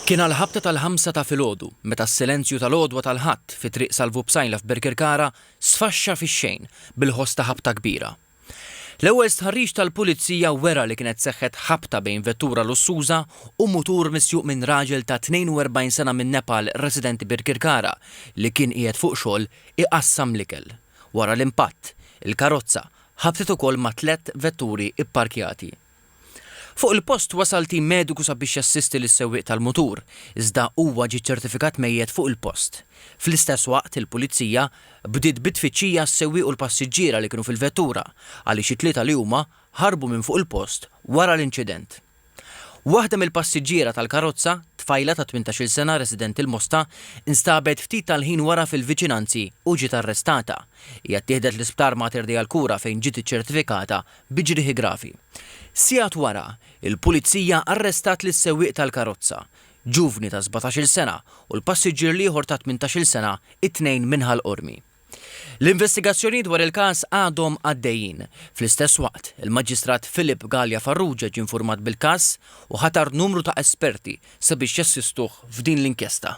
Kien għall-ħabta tal-ħamsa ta' filgħodu meta s-silenzju tal-għodwa tal-Ħadd fi Triq Salvu Psaila f'Birkirkara sfaxxa fix-xejn bil-ħoss ta' ħabta kbira. L-ewwel stħarriġ tal-Pulizija wera li kienet seħħet ħabta bejn vettura lussuża u mutur misjuq minn raġel ta' 42 sena minn Nepal residenti Birkirkara li kien qiegħed fuq xogħol iqassam l-ikel. Wara l-impatt, il-karozza ħabtet ukoll ma' tlett vetturi pparkjati. Fuq il-post wasal tim mediku sabiex jassisti lis-sewwieq tal-mutur, iżda huwa ġie ċċertifikat mejjet fuq il-post. Fl-istess waqt, il-Pulizija bdiet bi tfittxija għas-sewwieq u l-passiġġiera li kienu fil-vettura, għaliex it-tlieta li huma ħarbu minn fuq il-post wara l-inċident. Waħda mill-passiġġiera tal-karozza, tfajla ta' 18-il sena residenti l-Mosta, instabet ftit tal-ħin wara fil-viċinanzi u ġiet arrestata. Hija ttieħdet l-Isptar Mater Dei għall-kura fejn ġiet iċċertifikata bi ġrieħi gravi. Sigħat wara, il-Pulizija arrestat lis-sewwieq tal-karozza, ġuvni ta' 17-il sena u l-passiġġier l-ieħor ta' 18-il sena, it-tnejn minn Ħal Qormi. L-investigazzjonijiet dwar il-każ għadhom għaddejjin. Fl-istess waqt, il-Maġistrat Philip Galea Farrugia ġie infurmat bil-każ u ħatar numru ta' esperti sabiex jassistuh f'din l-inkjesta.